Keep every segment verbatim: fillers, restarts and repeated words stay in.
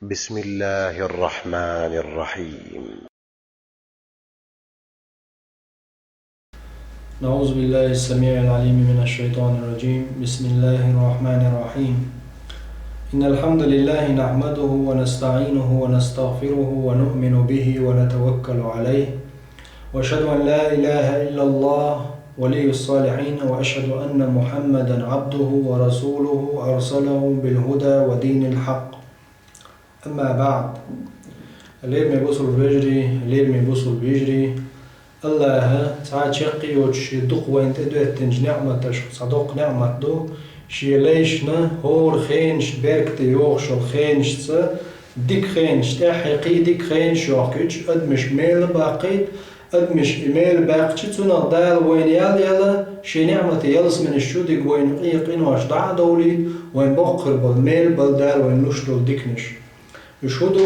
بسم الله الرحمن الرحيم. نعوذ بالله السميع العليم من الشيطان الرجيم. بسم الله الرحمن الرحيم. إن الحمد لله نحمده ونستعينه ونستغفره ونؤمن به ونتوكل عليه. وأشهد أن لا إله إلا الله ولي الصالحين، وأشهد أن محمدا عبده ورسوله أرسله بالهدى ودين الحق. أما بعد. Лераме бусулба вежарий, лераме бусулба йижарий, АллахӀа цхьа чаккхе йоцуш шен дукха вайна тӀедоьттинчу неӀматашха цхьа доккха неӀмат ду, шен лайшна хӀора хенаш беркате йохуш йолу хенашца дика хенаш, тӀаьххье кхин дика хенаш йохкуьйтуш, адамашка мел а баккхийта, адамаша и мел баьккхича, цунах Дала вайна ял а яла, шен неӀматан ялсаманаш чу а дига вайна къе-, къинош дӀа а довлийта, вайна боккха хир болу мел а бала Дала вайна луш долу диканаш. Уьш хӀун ду?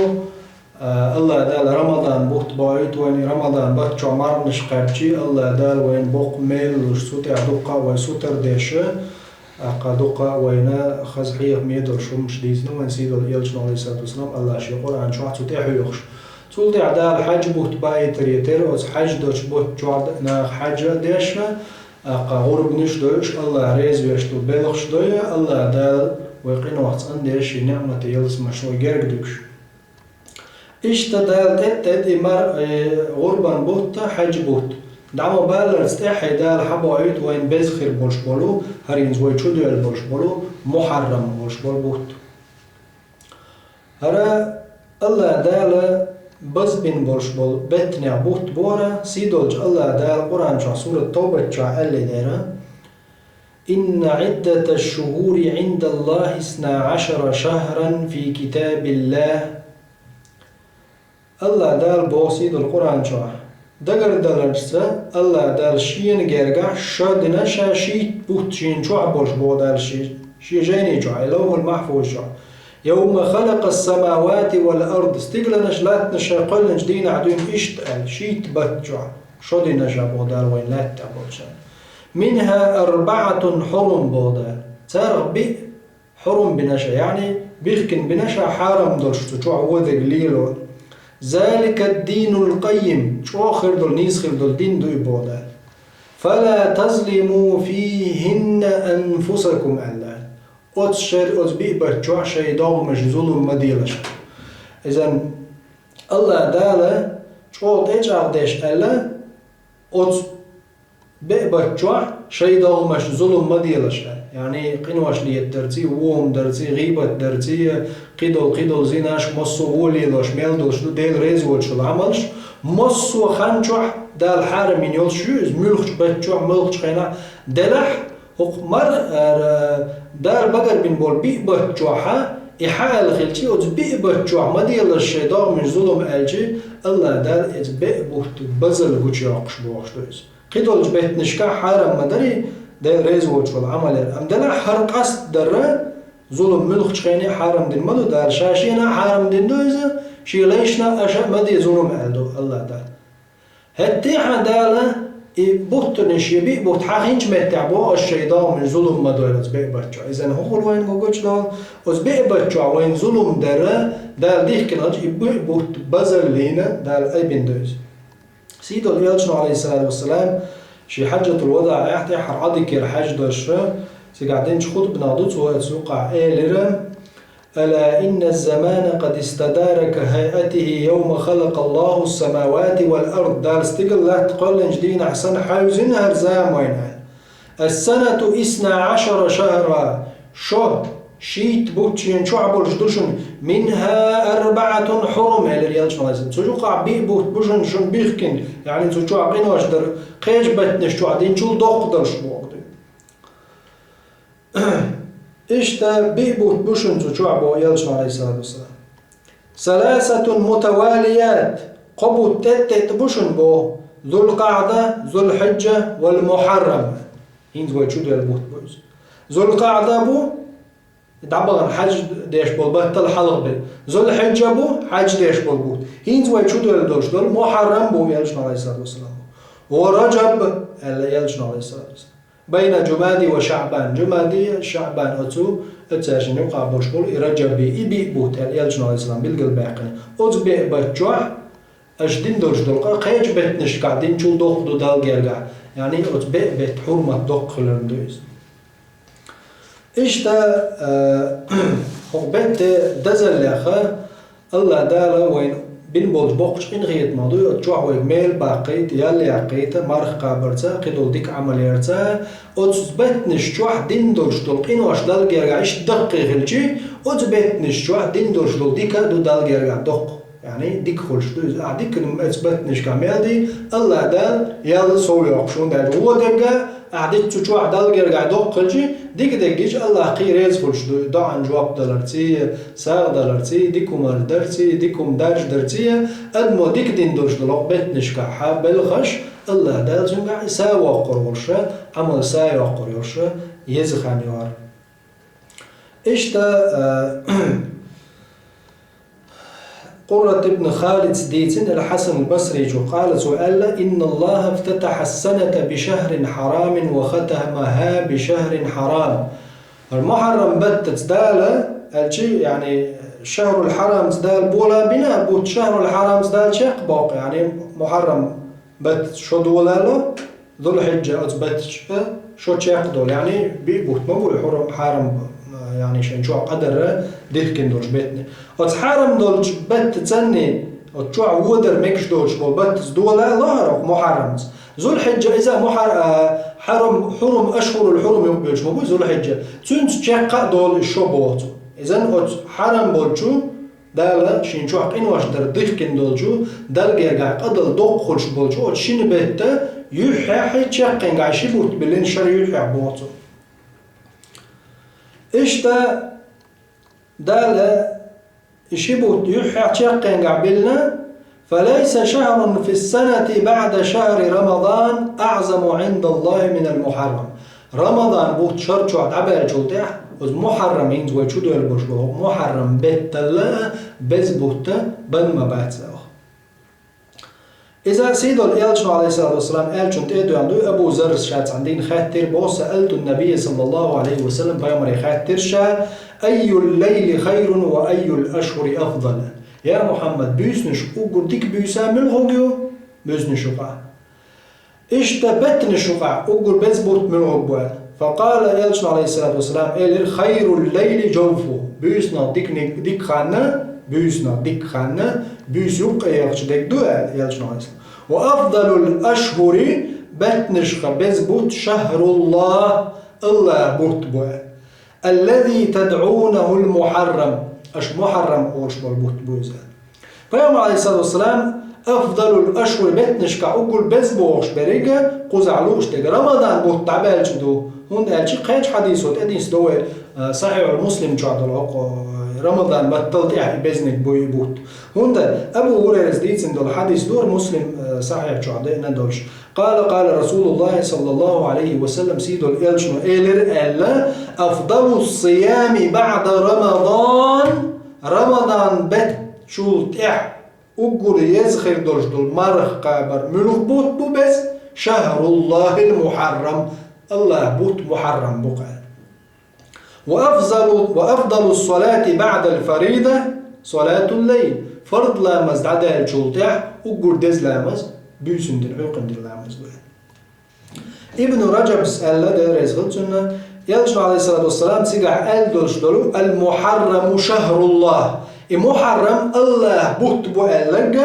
А, АллахӀ Дала Рамадан бутт боуьйту вайна, и Рамадан бутт чохь марханаш кхаьбча, АллахӀ Дала вайна боккха мел а луш, цу тӀехь дуккха а вай сутара деш, тӀаккха дуккха а вайна хаза хьехаме долуш хӀуманаш дийцина вайна сийдолу элчано, Ӏалайхиссалату вассалам, АллахӀа шен Къуръан чохь цу тӀе хьоьхуш. Цул тӀаьхьа Дала хьаьж бутт баийтаре терра, оцу хьаьж долчу бутт чохь наха хьаьж а деш, тӀаккха гӀурбанаш а дойуш, АллахӀ реза веш долу белхаш а дой, АллахӀ Дала вай къинойх цӀандеш, шен неӀматан ялсаманаш вай герга дуьгуш. Иштта Дала тӀе а тӀеда и мар-, э, гӀурбан бутт а, хьаьж бутт а. ДӀа ма-баллалц тӀаьххье Дала хьабоуьйту вайна беза хир болуш болу, хӀара хӀинца вай чудоьлла болуш болу, Мухьаррам болуш болу бутт. ХӀара АллахӀ Дала базбина болуш болу беттанех бутт бу хӀара, сийдолчу АллахӀ Дала Къуръан чохь сурат Тавбат чохь аьллера: «إن عدة الشهور عند الله اثنا عشر شهرا في كتاب الله». АллахӀ Дала боху сийдолу Къуръан чохь: дагардаларца АллахӀ Дала шена гергахь шо дина ша шийтта бутт шена чохь болуш боху Дала шен, шен жайни чохь, и Лавхьул-Махьфуз чохь. «يوم خلق السماوات والأرض», стигланаш, латтанаш ша кхоьллинчу дийнахь дуьйна иштта аьлла, шийтта бутт чохь шо дина ша боху Дала вайн лаьтта тӀехь болчарна. «منها أربعة حرم», боху Дала. Царах биъ хьурум бина ша, яъни бихкина бина ша хьарам долуш цу чохь вон дерг лело. «ذلك الدين القيم», чӀогӀа хир долу, нийса хир долу дин ду и боху Дала. «فلا تظلموا فيهن أنفسكم», аьлла. Оцу шер, оцу биъ бутт чохь шайн догӀмаш зулум ма делаш. Изан АллахӀ Дала чӀогӀа тӀечӀагӀдеш аьлла, оцу биъ бутт чохь шайн догӀмаш зулум ма делаш аьлла. Яъни къинош летарций, вон дарций, гӀийбат дарций, кхидолу, кхидолу зинаш, массо а вон лелош мел долуш ду, Дела реза воцуш йолу Ӏамалш, массо а хан чохь Дала хьарам йина йолуш ю иза, муьлххачу бутт чохь, муьлххачу хенахь делахь, хӀокху мар-, ара, Дала багарбина болу биъ бутт чохь, и хьан аьлла хилчи, оцу биъ бутт чохь ма делаш шайн догӀмаш зулум аьлчи, АллахӀ Дала иза биъ бутт базал гучуйоккхуш бохуш ду иза. Кхидолчу беттанашкахь хьарам ма дарий, Дела реза воцуш волу Ӏамал яра. Амма делахь хӀара къаст дарра, зулум муьлххачу хене хьарам дина ма ду Дала, ша шена хьарам дина ду иза, шен лайшна аша а ма де зулум аьлла ду АллахӀ Дала. ХӀетте а хьан Дала и буттанаш, я биъ бутт хьан хинчу меттехь боху, аша шайн догӀмаш зулум ма дойла оцу биъ бутт чохь. Иза хӀун хуьлу вайна ма гучудолу, оцу биъ бутт чохь вайна зулум дарра, Дала дихкина хилча, и биъ бутт базаллина Дала айбина ду иза. Сийдолу элчано, Ӏалайхиссалату вассалам, шен хьаджатул-вадаӀехь тӀехь хьара Ӏодикера хьаьж долуш, цигахь динчу хутбанах ду цо оцу юкъахь элира: «ألا إن الزمان قد استدار كهيئته يوم خلق الله السماوات والأرض», Дала стигал латта кхоьллинчу дийнахь санна хьаьвзина хӀара зама вайна. «السنة اثنا عشر شهرا», шо шийтта бутт шена чохь болуш ду шуна, «منها أربعة حرم», элира элчано, Ӏалайхиссалам. Цу юкъахь биъ бутт бу шуна, шуна бихкина, яъни цу чохь къинош дар, кхечу беттанаш чохь динчул доккха долуш боху. Иштта биъ бутт бу шуна цу чохь боху элчано, Ӏалайхиссалату вассалам. «ثلاثة متواليات», кхо бутт тӀе-тӀе бу шуна боху, «ذو القعدة، ذو الحجة، والمحرم». ХӀинца вай чудоьлла бутт бу иза. Зул-Къаъда бу, дӀабахана хьаьж деш болу баттал хьалха бен. Зул-Хьиджа бу, хьаьж деш болу бутт. ХӀинца вай чудоьлла долуш долу Мухьаррам бу, элчано, Ӏалайхиссалату вассалам. Ва Раджаб, аьлла элчано, Ӏалайхиссалату вассалам. Байна Джумади ва Шаъбан. Джумади, Шаъбан оцу, оцу цаьршинна юкъахь болуш болу и Раджаби, и биъ бутт аьлла, Элчано, алейхиссалам, билгалбаьккхина. Оцу биъ баттахь аша дина долуш долу къа кхечу беттанашкахь динчул доккха ду Далла гергахь. Яъни оцу биъ беттан хьурмат доккха хиларна ду иза. Иштта, а, хӀокху беттан дазаллех Аллах Дала вайна бина болчу боккхачу къинхетамах дуй, оцу чохь вайга мел баккхийта, ял яккхийта, марха кхабарца, кхидолу дика Ӏамал ярца, оцу беттанаш чохь дина долуш долу къинош Далла гергахь иштта даккхий хилчи, оцу беттанаш чохь дина долуш долу дика а ду Далла гергахь доккха. Яъни дика хуьлуш ду иза. Ахьа дика оцу беттанашкахь мел дий, Аллах Дала ял сов йоккхуш, хӀунда аьлча вон дерг а, ахьа дика цу чохь Далла гергахь доккха хилчи, дика дерг гича Аллах кхин реза хуьлуш ду, доӀан жоп даларций, сагӀа даларций, дика хӀума дарций, дика хӀума даржа дарций, адамо дика дина долуш долу беттанашкахь хьан белхаш, Аллах Дала цуьнгахь и са воккхур волуш, Ӏамал са йоккхур йолуш, еза хан йора. Иштта, а, Къуррат ибн Халид дийцина, Ал-Хьасан Басричу, къала, цо аьлла: «Инна Аллаха ифтатаха ас-саната би шахрин хьарамин ва хатамаха би шахрин хьарам». Мухьаррам баттаца Дала, аьлчи, яъни, шахрул хьарамца Дала бола бина, бутт шахрул хьарамца Дала чекхбоккху, яъни, Мухьаррам баттаца шо долало, Зулхьиджа оцу беттача шо чекхдолу, яъни биъ бутт ма бу, хьурам, хьарам, яъни шайн чохь къадарра дихкина долчу беттан. Оцу хьарам долчу беттан цӀанний, оцу чохь водар мегаш доцуш болу баттаца дола а лахара оцу Мухьаррамца. Зулхьиджа иза Мухьар-, а, хьарам, хьурум, ашхурул хьурум юкъабоьлчу ма бу Зулхьиджа. Цуьнца чекх а долу и шо боху цо. Изан оцу хьарам болчу Дала шен чохь къинош дар дихкина долчу, Далла гергахь къадал доккхуш болчу оцу шина бетта юьххьехь чекхенгахь ши бутт биллина шара юьххьехь боху цо. Иштта Дала и ши бутт юьххьехь чекхенгахь биллина, «Фалайса шахрун фи ссанати баъда шахри Рамадан аъзаму гӀиндаллахи минал мухьаррам». Рамадан бутт шар чохь дӀабаьллачул тӀаьхьа, оцу Мухьаррам хӀинца вай чу доьллуш болу Мухьаррам бетталла а беза бутт бан ма бац аьлла. Иза сийдолу Элчано, алейхиссалату вассалам, аьллачун тӀе а доьгӀна дуй, Абу Заррас ша цхьаьна дийна хаьттира боху, «Саалту ннабийя саллаллаху алейхи ва саллам», пайхамаре хаьттира ша, «Аййул лайли хайрун ва аййул ашхури афдал?» Я Мухьаммад, буьйсанаш уггар дика буьйса муьлхарг ю? Буьйсанаш юкъахь. Иштта беттанаш юкъахь уггар беза бутт муьлхарг бу аьлла. Факъала, Элчано, алейхиссалату вассалам, элира, «Хайрул лайли жавфу». Буьйсанах диканиг-, дика ханна, буьйсанах дика ханна, буьйса юккъе яхча дерг ду аьлла, Элчано, алейхиссалам. «Ва афдалул ашхури», беттанашха беза бутт, «шахруллах», Аллах бутт бу аьлла. «Аллази тадгӀунахул мухьаррам», аша Мухьаррам олуш болу бутт бу иза. Пайхамар, алейхиссалату вассалам, «афдалул ашхур», беттанашкахь уггар беза бохуш беррига кхузахь лууш дерг Рамадан бутт дӀабаьлча ду, хӀунда аьлча кхечу хьадисо тӀедисдо вай, а, Сахьихьул Муслим чохь долу хӀокху, а, Рамадан баттал тӀехь и безниг бу и бутт. ХӀунда Абу Хурайрас дийцина долу хьадис ду, Муслим, а, Сахьихь чохь деана долуш. Къала, къала Расулуллахи саллаллаху алейхи ва саллам, сийдолу Элчано элира аьлла: «Афдалу сыями баъда Рамадан», Рамадан беттачул тӀехь уггар еза хир долуш долу марха кхабар муьлха бутт бу беза? «Шахруллахил мухьаррам», Аллах бутт Мухьаррам бу-кх аьлла. «Ва афзалу, ва афдалу ссалати баъдал фарида салатул лайл». Фард ламаз дӀадаьллачул тӀехь уггар деза ламаз буьйсанна дина, Ӏуьйкъана дина ламаз ду. Ибн Раджабс аьлла, Дела реза хила цунна, Элчано, алейхиссалату вассалам, цигахь аьлла долуш долу: «Ал-Мухьарраму шахруллах». И Мухьаррам Аллах бутт бу аьлларг,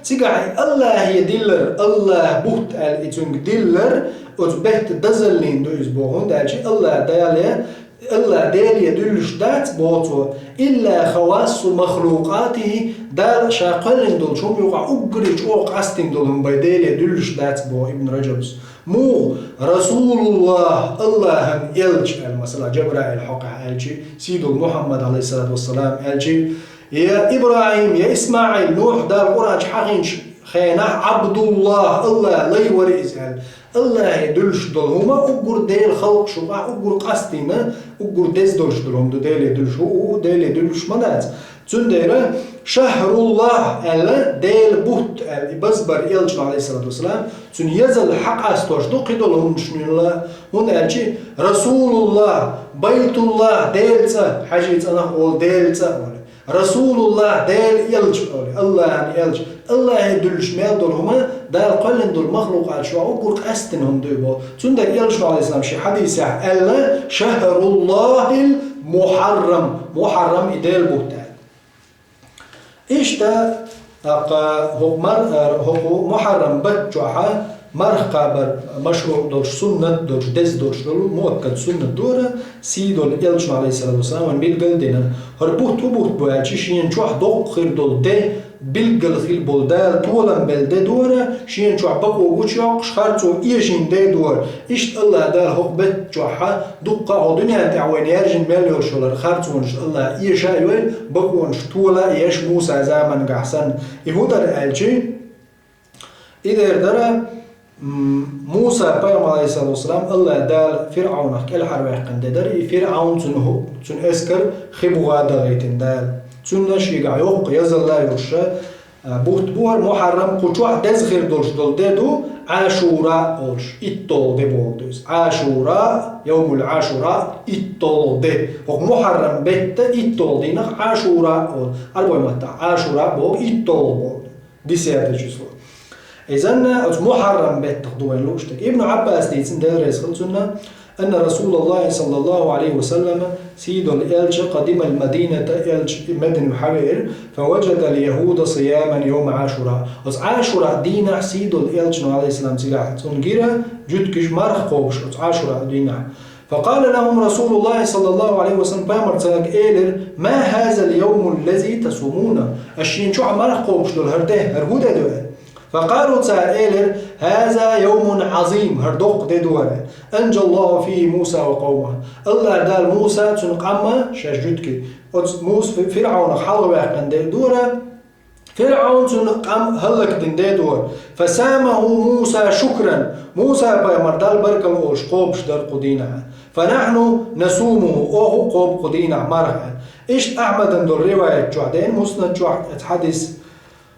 цигахь и Аллахе диллар, Аллах бутт аьлла и цуьнга диллар, оцу бетта дазаллин ду иза боху, хӀунда аьлча Аллах Дала Алла Деле дуьллуш дац, боху цо, илла хавассу махлукъатихи, Дала ша кхоьллина долчу хӀума юкъахь уггаре чӀогӀа къастийна долу хӀума бен Деле дуьллуш дац, боху Ибн Раджабс. Муха? Расулуллах, Аллахьан элча, аьлла, масала, Джабраил хьокъехь аьлчи, сийдолу Мухьаммад, алейхиссалату вассалам, аьлчи, я ИбрахӀим, я ИсмаӀил, Нухь, Дала Къуръан чу хьахийначу хенахь, Абдуллах, Аллахьан лай вара иза, аьлла. Аллахье дуьллуш долу хӀума уггар Делан халкъаш юкъахь уггар къастийна, уггар деза долуш долу хӀума ду Деле дуьллуш. ХӀу, хӀу Деле дуьллуш ма дац. Цундела «Шахруллах», аьлла, Делан бутт аьлла, и базбар элчано, алейхиссалату вассалам, цуьнан езал хьакъастош ду кхидолу хӀуманаш нуьйла, хӀунда аьлча «Расулуллах», «Байтуллах», Делан цӀа, хьажий цӀанах олу Делан цӀа олу, «Расулуллах», Делан элча олу, Аллахьан элча, Аллахье дуьллуш мел долу хӀума, Дала кхоьллина долу махлукъат чохь уггар къаьсттина хӀума ду и боху. Цундела элчано, алейхиссалам, шен хьадисехь аьлла: «Шахруллахил мухьаррам», мухьаррам и Делан бутт аьлла. Иштта, тӀаккха хӀокху мар-, хӀокху мухьаррам бетта чохь марха кхабар машруъ долуш, суннат долуш, деза долуш долу муаккад суннат дора, сий долу элчано, алейхиссалату вассалам, вайн билгал а дина. ХӀара бутт хӀун бутт бу аьлча, шена чохь доккха хир долу де, билггал хила болу Дала толам белла де дора, шена чохь бакъо гучуйоккхуш, харцо эшийна де дора. Иштта Аллах Дала хӀокху бетта чохь дуккха а хӀокху дуьнен тӀехь вайна яьржина мел йолуш йолу харцонаш Аллах эша а йойла, бакъонаш тола а еш Муса замангахь санна. И хӀун дара аьлча, и дера дара, м, Муса пайхамар, алейхиссалату вассалам, Аллах Дала ФирӀавнах кӀелхьарваьккхина де дара, и ФирӀавн, цуьнан хӀу-, цуьнан эскар хи буха а дахийтина Дала. Цунна шегахь йоккха езалла а йолуш, а, бутт бу хӀара мухьаррам, кху чохь деза хир долуш долу де ду Ӏашура олуш, иттолгӀа де боху иза. Ӏашура, йовмул Ӏашура, иттолгӀа де. ХӀокху мухьаррам бетта иттолгӀа дийнах Ӏашура олу. Ӏарбойн маттахь Ӏашура боху, иттолгӀа боху. Десятое число. Иза оцу мухьаррам беттах ду вайн лууш дерг. Ибн Ӏаббаса дийцина, Дела реза хуьлда цунна, анна Расулаллахи саллаллаху алейхи ва саллама, сий долу элча, къадимал Мадината, элча Медина хьавеара, фаваджадал яхуда сияман йома Ӏашура. Оцу Ӏашура дийнахь сий долу элчано, алейхиссалам, цигахь цунна гира жуьгтигаш марха кхобуш оцу Ӏашура дийнахь. Факъала лахум Расулуллахи саллаллаху алейхи ва саллам, пайхамар цаьрга элира: «Ма хазал йовмул лази тасумуна?» Аш шена чохь марха кхобуш долу хӀара де, хӀара хӀун де ду? Факъалу, цара элира: «Хаза йовмун Ӏазим», хӀара доккха де ду хӀара. «Анжаллаху фихи Муса ва къавмах». Аллах Дала Муса, цуьнан къам а, шаьш жуьгтиг, оцу Муса ФирӀавнах хьалхаваьккхина де ду хӀара. ФирӀавн, цуьнан къам хӀаллакдина де ду хӀара. «Фасамаху Муса шукран». Муса пайхамар Далла баркалла олуш кхобуш дара кху дийнахь. «Фанахьну насумуху», оха а кхобу кху дийнахь марха. Иштта Ахьмадан долу риваят чохь деана, Муснад чохь оцу хьадис.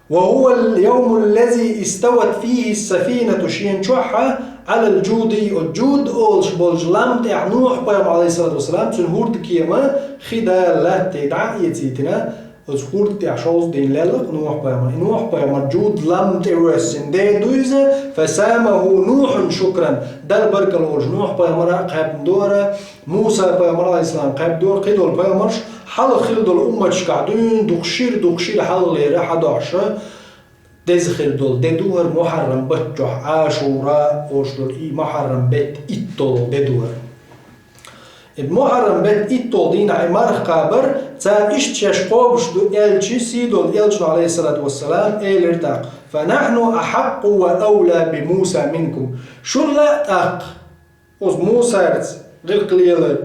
«Ва хувал йовмул лази истават фихи сафинату», шена чохь а Ӏалал Джуди, оцу Джуд олуш болчу лам тӀехь Нухь пайхамар, алейхиссалату вассалам, цуьнан хӀурдкема хи Дала латте дӀа а эцийтина, оцу хӀурд тӀехь шовзткъа дийна лелла-кх Нухь пайхамар. И Нухь пайхамар Джуд лам тӀе воьссина де ду иза, «фасамаху Нухьун шукран», Далла баркалла олуш Нухь пайхамара а кхаьбна ду хӀара, Муса пайхамар, алейхиссалам, кхаьбна ду хӀара, кхидолу пайхамарш хьалха хилла долу умматашкахь дуьйна дукха шира, дукха шира хьалхалера хьадохьуша, деза хир долу де ду хӀара мухьаррам бетта чохь, Ӏашура олуш долу и мухьаррам бетта иттолгӀа де ду хӀара. И мухьаррам бетта иттолгӀа дийнахь и марха кхабар, цара иштта шаьш кхобуш ду аьлча, сий долу элчано, алейхиссалату вассалам, элира тӀаккха: «Фанахьну ахьакъу ва авла би Муса минкум». Шул а тӀаккха оцу Мусаца гӀиллакх лелар,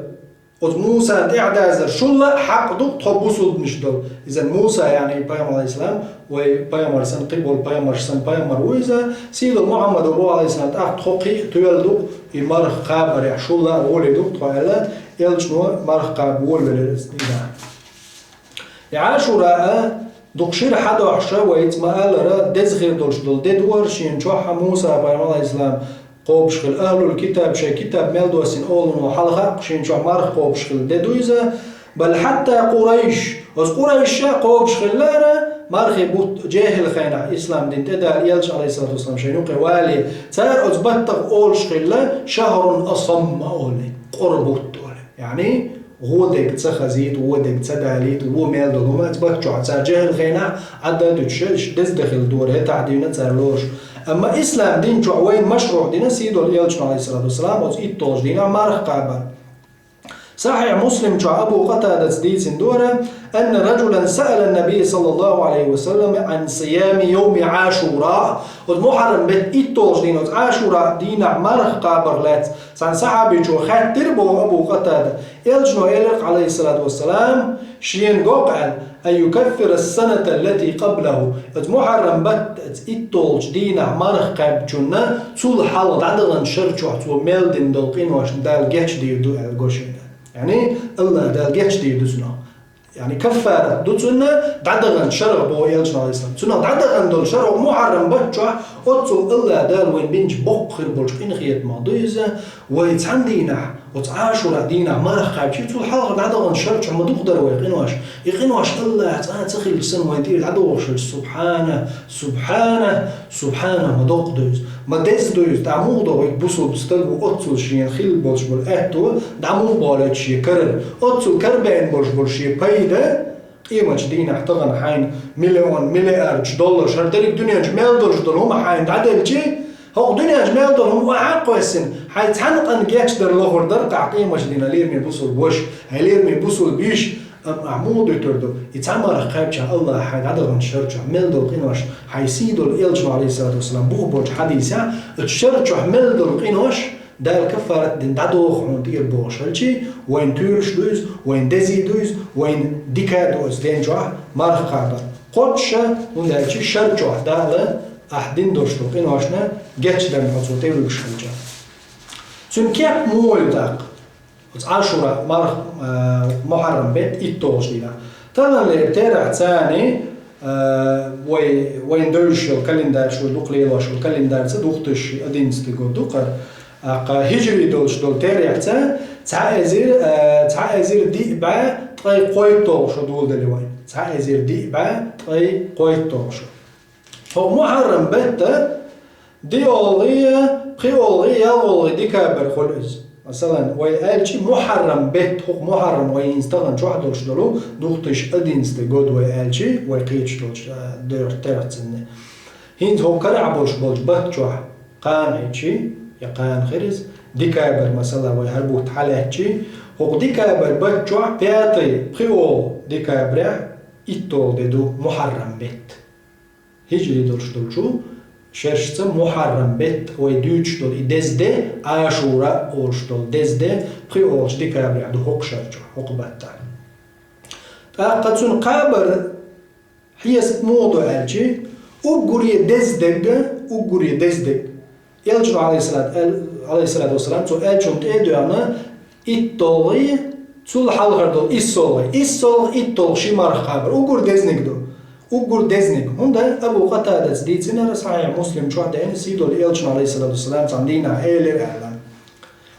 оцу Мусана тӀаьхьадазар шул а хьакъ ду тхо бусулбанаш долу. Иза Муса, яъни пайхамар, алейхиссалам, вай пайхамар санна, кхин болу пайхамарш санна пайхамар ву иза, сий долу Мухьаммад ву, алейхиссалам, тӀаккха тхо кхин а тоьлла ду, и марха кхабарехь шул а гӀоле ду тхо аьлла, элчано марха кхаба волавелира иза дийнахь. И Ӏашура а дукха шира хьадохьуша, вайца ма-аллара, деза хир долуш долу де ду хӀара, шена чохь а Муса пайхамар, алейхиссалам, кхобуш хилла. Ахьлул китаб шайн китаб мел доссийна олу хьалха а шена чохь марха кхобуш хилла де ду иза. Бал хьатта Къурайш, оцу Къурайша а кхобуш хилла хӀара мархи бутт, жехӀил хенахь, ислам дин тӀедала элча, алейхиссалату вассалам, шайн юкъе вале. Цара оцу баттах олуш хилла шахрун асамма олу, къора бутт олу. Яъни, вон дерг ца хазийта, вон дерг ца далийта, вон мел долу хӀума, оцу баттахь цара жехӀил хенахь Ӏадда а дуьтуш, деза де хилла дора, хӀетахь дуьйна цара лоруш. Амма ислам дин чохь вайна машруъ дина сий долу элчано, алейхиссалату вассалам, оцу иттолгӀачу дийнахь марха кхабар. Сахьихь Муслим чохь Абу Къатадаца дийцина дора: «Анна раджулан саъала Набий саллаллаху алейхи ва саллам ан сиями йовми Ӏашура». Оцу мухьаррам бетта иттолгӀачу дийнахь, оцу Ӏашура дийнахь марха кхабар лаьцна цхьана сахьабичо хаьттира, боху Абу Къатада. Элчано элира, алейхиссалату вассалам, шена го-кх аьлла: «Ан юкаффира ас-саната аллати къаблаху». Оцу мухьаррам бетта оцу иттолгӀачу дийнахь марха кхаьбначунна цул хьалха дӀадаханчу шар чохь цо мел дина долу къиношна Дала гечдийр ду аьлла го шена. Яъни, Аллах Дала гечдийр ду цунах. яъни каффарат ду цунна дӀадаханча шарах, боху элчано, Ӏалайхи ссалам. Цунах дӀадахана долу шарах мухьаррам баттахь, оццул АллахӀ Дала вайна бинчу боккха хир болчу къинхетамах ду иза, вай цхьана дийнахь, оцу Ӏашура дийнахь марха кхаьбча, цул хьалха дӀадаханчу шар чохь ма дукха дара вай къинош. И къинош АллахӀ цкъа а ца хилча санна вайна тӀера дӀадохуш хилча, субхьана, субхьана, субхьана, ма доккха ду иза. Ма деза ду иза, дӀа муха доху, бусулба стаг ву, оццул шена хилла болуш болу аьтто, дӀа муха болуьйту шен карара, оццул карабаьхна болуш болу шен пайда, къематчу дийнахь тахана хьайна миллион, миллиардаш долларш, хӀара дерриг дуьнен чу мел долуш долу хӀума хьайна дӀаделчи, хӀокху дуьнен чу мел долу хӀума охьа а кхоьссина, хьайн цхьана къинна гечдар лохур дара-кх ахь къематчу дийнахь, лераме бусулба ваша, хьайн лераме бусулба йиша, амма ахь муха дуьтур ду? И цхьа марха кхаьбча АллахӀа хьайн дӀадаханчу шар чохь мел долу къинош, хьайн сий долу элчано, Ӏалайхи ссалату вассалам, боху болчу хьадисехь, оцу шар чохь мел долу къинош Дала каффарат дина дӀадоху хьуна тӀера бохуш хилчи, вайна туьйраш ду иза, вайна дезий ду иза, вайна дика а ду оцу ден чохь марха кхабар. Кхоччуш, хӀунда аьлча шар чохь Дала ахь дина долуш долу къиношна гечдарна хьо цо тӀевуьгуш хилча. Цуьнан кеп муха ю тӀаккха? Оцу Ӏашура марха, а, мухьаррам беттан итталгӀачу дийнахь. Таханлера терахь царна, а, вай, вайн девзаш йолу календарь, шу дукха лелош йолу календарьца, две тысячи одиннадцатый год ду-кх хӀара. ТӀаккха хӀижри долуш долу терахьца цхьа эзар, а, цхьа эзар диъ бӀе ткъе кхойтталгӀа шо доладелла вайн. Цхьа эзар диъ бӀе ткъе кхойтталгӀа шо. ХӀокху мухьаррам беттан диъалгӀий, пхиалгӀий, ялхалгӀий декабрь хуьлу иза. Масалан, вай аьлчи мухьаррам бетта, хӀокху мухьаррам вай хӀинца тахана чохь долуш долу, две тысячи одиннадцатый год вай аьлчи, вай кхеташ долчу, а, дер-, терахьцанна. ХӀинца хӀокху карахь болуш болчу баттахь кхана хилчи, я кхана хир иза, декабрь, масала, вай хӀара бутт хьалаьцчи, хӀокху декабрь баттахь пятый, пхиалгӀа декабрь, итталгӀа де ду мухьаррам бетта. ХӀижри долуш долчу шерашца мухьаррам бетта вай дуьйцуш долу и деза де, Ӏашура олуш долу деза де, пхиалгӀачу декабрехь ду хӀокху шар чохь, хӀокху баттахь. ТӀаккха цуьнан кхабар хьесап муха ду аьлчи, уггаре деза дерг, уггаре деза дерг. Элчано, Ӏалайхиссалату, Ӏалайхиссалату вассалам, цо аьллачунна тӀе а доьгӀна, итталгӀий, цул хьалхара долу иссалгӀий. ИссалгӀа, итталгӀа ши марха кхабар. Уггар дезниг ду. Уггар дезниг. ХӀунда Абу Къатадаца дийцинера, Сахьихь Муслим чохь деана, сий долу Элчано, Ӏалайхиссалату вассалам, цхьана дийнахь элира аьлла.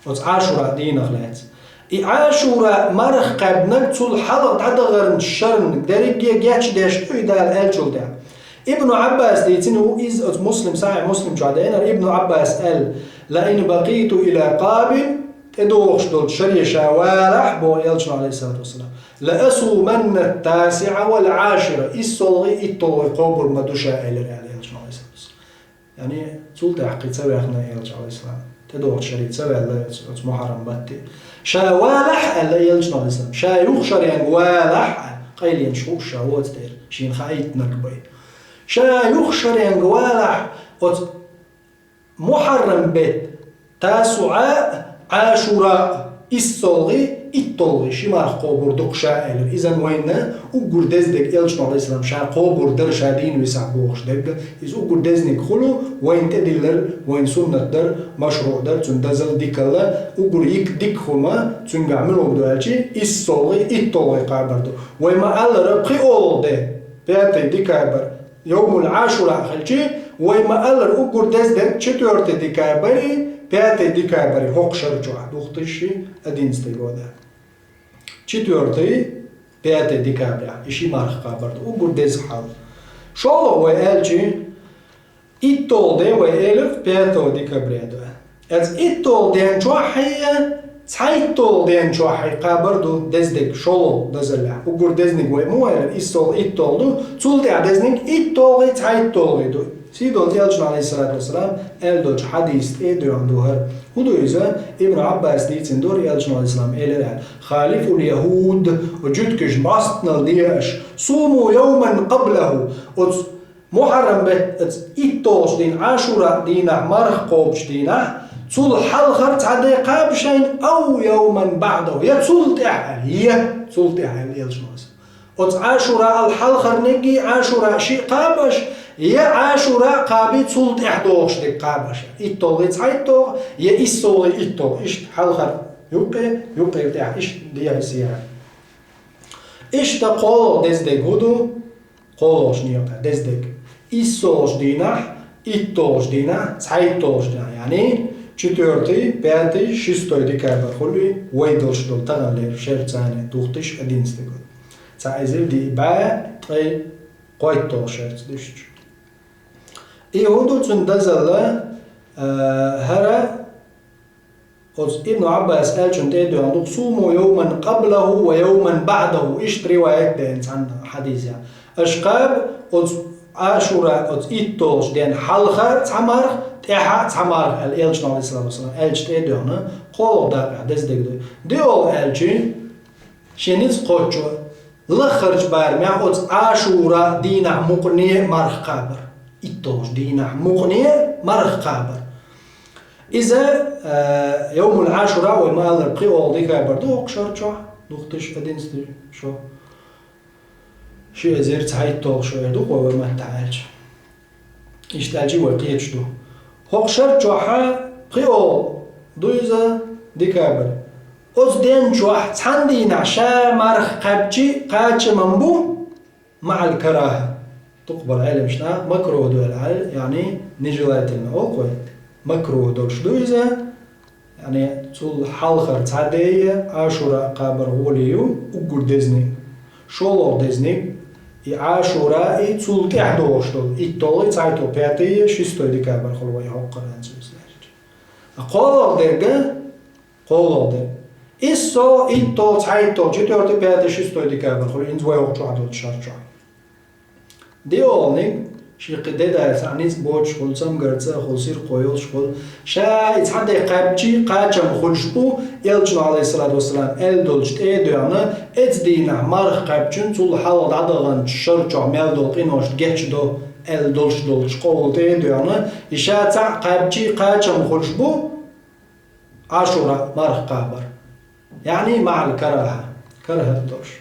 Оцу Ӏашура дийнах лаьцна. И Ӏашура марха кхаьбнарг цул хьалха дӀадахаран шарна дерриге гечдеш ду и Дала аьллачул тӀаьхьа. Ибн Ӏаббас дийцина ву иза, оцу Муслим, Сахьихь Муслим чохь деанара, Ибн Ӏаббас аьлла: «Ла ин бакъиту ила къабил», тӀедогӀуш долчу шаре ша валахь, боху Элчано, Ӏалайхиссалату вассалам, «ла асуманна ат-тасиӀа вал Ӏашира», иссалгӀий, итталгӀий кхобур ма ду ша, элира аьлла Элчано, Ӏалайхиссалату вассалам. Яъни, цул тӀаьхьа кхин ца ваьхна Элча, Ӏалайхиссалам. ТӀедогӀучу шаре ца ваьлла оцу, оцу мухьаррам батте. Ша валахь аьлла Элчано, Ӏалайхиссалам. Ша юха шаренга валахь аьлла. Къайленаш хууш ша воцу дера. Шена хаийтинарг бай. Ша юха шаренга валахь оцу мухьаррам бетта, ТасуӀа, Ӏашура, иссалгӀий, итталгӀий ши марха кхобур ду-кх ша, элира. Иза вайна уггар деза дерг Элчано, Ӏалайхиссалам, ша кхобур дара, ша дийна висахь бохуш дерг. Иза уггар дезниг хуьлу, вайна тӀедиллар, вайна суннат дара, машруӀ дара, цуьнан дазалла, дикалла, уггар йика дика хӀума, цуьнгахь муьлха ду аьлчи, иссалгӀий, итталгӀий кхабар ду. Вай ма-аллара, пхиалгӀа де, пятый декабрь, Йовмул Ӏашура хилчи, вай ма-аллара, уггар деза дерг четвёртый декабрь, пятый декабрь хӀокху шар чохь, две тысячи одиннадцатый года. Четвёртый, пятый декабрь, и ши марха кхабар ду, уггар деза хьал. ШолгӀа вай аьлчи, итталгӀа де вай элира, пятого декабря ду. Эцу итталгӀа ден чохь а, цхьайтталгӀа ден чохь а кхабар ду деза дерг шолгӀа дазаллехь. Уггар дезниг вай ма вайра, иссалгӀа, итталгӀа ду, цул тӀаьхьа дезниг итталгӀий, цхьайтталгӀий ду. Сий долчу Элчано, Ӏалайхиссалату вассалам, аьлла долчу хьадисца тӀе а доьгӀна ду хӀара. ХӀун ду иза? Ибн Ӏаббас дийцина дора, Элчано, Ӏалайхиссалам, элира аьлла: «Халифул яхӀуд», жуьгтигаш мостагӀал де аша, «суму йовман къаблаху», оцу мухьаррам беттан итталгӀачу дийнахь, Ӏашура дийнахь, марха кхобучу дийнахь, цул хьалхара цхьа де кхаба шайна, «ав йовман баӀдаху», я цул тӀаьхьа, я цул тӀаьхьа, элчано. Оцу Ӏашура ал хьалхарниг а, Ӏашура шиъ кхаба аша, я Ӏашура кхаба цул тӀаьхьа догӀуш дерг кхаба аша. ИтталгӀий цхьайтталгӀа, я иссалгӀий итталгӀа. Иштта хьалхара юккъе, юккъера тӀаьхьа иштта дехьа-сехьа. Иштта кхоалгӀа деза дег хӀун ду? КхоалгӀачу некъа деза дег. ИссолгӀачу дийнахь, иттолгӀачу дийнахь, цхьайттолгӀачу дийнахь, яъни четвёртый, пятый, шестой декабрь хуьлу вай долуш долу таханлера шерца, две тысячи одиннадцатый год. Цхьа эзар диъ бӀе ткъе кхойтталгӀа шерца дуьстича. И хӀун ду цуьнан дозалла, а, хӀара Оцу Ибн Ӏаббаса аьллачун тӀе а доьгӀна ду: «Суму йовман къаблаху ва йовман баӀдаху». Иштта риваят деана цхьана хьадисехь. Аша кхаба оцу Ӏашура, оцу иттолгӀачу ден хьалха цхьа марха, тӀаьхьа цхьа марха аьлла, Элчано, алейхиссалату вассалам, аьллачу тӀе а доьгӀна, кхоалгӀа дакъехь деза дег ду. ДиъолгӀа аьлчи, шен ницкъ кхоччо, лаххарчу барамехь оцу Ӏашура дийнахь мукъане а марха кхабар. ИттолгӀачу дийнахь мукъане а марха кхабар. Иза, э, йовмул Ӏашура вай ма-аллара, пхоьалгӀа декабрь ду хӀокху шарчохь, две тысячи одиннадцатый шо. Ши эзар цхьайтталгӀа шо эр ду-кх вай, вай маттахь аьлча. Иштта аьлча вай кхеташ ду. ХӀокху шарчохь пхоьалгӀа ду иза декабрь. Оцу ден чохь цхьана дийнахь ша марха кхаьбча кхачам бу, маӀал карахӀа. Дукхахболу Ӏеламнаха макрухӀ ду аьлла, яъни нежелательно олу-кх вай. МакрухӀ долуш ду иза, яъни цул хьалхара цхьа де а Ӏашура кхабар гӀоле ю уггар дезаниг. ШолгӀа дезаниг, и Ӏашура, и цул тӀаьхьа догӀуш долу, иттолгӀа, цхьайттолгӀа, пятый, шестой декабрь хуьлу вай хӀокху Къуръан цуьнца лаьрча. КхоалгӀа дерг, кхоалгӀа дерг. Иссо, иттолгӀа, цхьайттолгӀа, четвёртый, пятый, шестой декабрь хуьлу, хӀинца вай хӀокху чохь долчу шарчохь. ДиъолгӀаниг, шен кхин де-дас цхьа ницкъ боцуш хуьлу, цамгарца а хуьлу, сирхо йолуш хуьлу, ша и цхьа де кхаьбча кхачам хуьлуш бу, Элчано, алейхиссалату вассалам, аьлла долчу тӀе а доьгӀна, оцу дийнахь марха кхаьбчун цул хьалха дӀадаханчу шарчохь мел долу къиношна гечдо аьлла долуш долчу къовла тӀе а доьгӀна, и ша цхьаъ кхаьбча кхачам хуьлуш бу, Ӏашура марха кхабар. Яъни маӀал карахӀа, карахӀат долуш.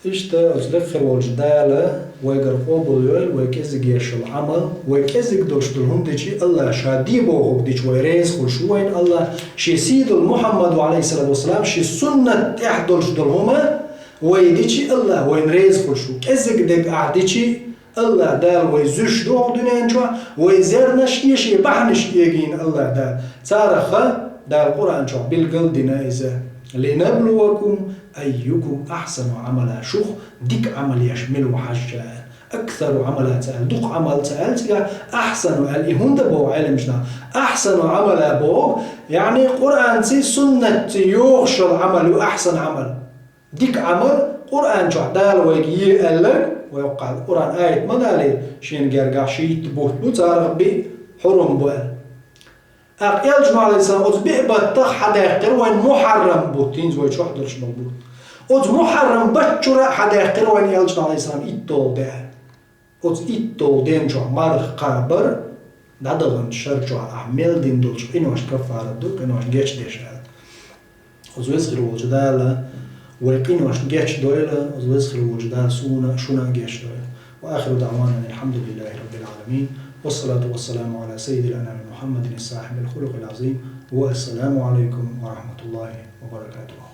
Иштта оцу лекха хир волчу Дала вайгара къобал йойла вай кӀезиг еш йолу Ӏамал, вай кӀезиг долуш долу хӀума дичи АллахӀа ша де бохург дичи вай реза хуьлуш ву вайна АллахӀ, шен сий долу Мухьаммада, алейхиссалату вассалам, шен суннат тӀехь долуш долу хӀума вай дичи АллахӀ вайна реза хуьлуш ву. КӀезиг дерг ахь дичи, АллахӀ Дала вай зуьйш ду хӀокху дуьнен чохь, вай зернаш а, шен бахьанаш а эгийна АллахӀ Дала. Царах Дала Къуръан чохь билгал а дина иза: «Линаблувакум айюкум ахсану Ӏамала». Шух дика Ӏамал еш мила ву хьажча аьлла. Аксару Ӏамала ца аьлла, дукха Ӏамал ца аьлла цигахь, ахсану аьлла, и хӀунда боху Ӏеламнаха? Ахсану Ӏамала боху, яъни Къуръанций, суннатций йогӀуш йолу Ӏамал ю ахсан Ӏамал. Дика Ӏамал, Къуръан чохь Дала вайга е аьлларг, вай хӀокху Къуръан аят ма далийра, шена гергахь шийтта бутт бу, царах биъ хьурум бу аьлла. ТӀаккха Элчано, алейхиссалам, оцу биъ баттах хьадаьккхира вайн мухьаррам бутт, хӀинца вай чохь долуш болу бутт. Оцу мухьаррам баттах чуьра а хьадаьккхира вайн Элчано, алейхиссалам, иттолгӀа де. Оцу иттолгӀа ден чохь марха кхабар, дӀадаханчу шар чохь ахь мел дина долчу къиношна каффарат ду, къиношна гечдеш аьлла. Оцу веза хир волчу Дала вай къиношна гечдойла, оцу веза хир волчу Дала суна а, шуна а гечдойла. وآخر دعوانا أن الحمد لله رب العالمين، والصلاة والسلام على سيد الأنام محمد صاحب الخلق العظيم، والسلام عليكم ورحمة الله وبركاته.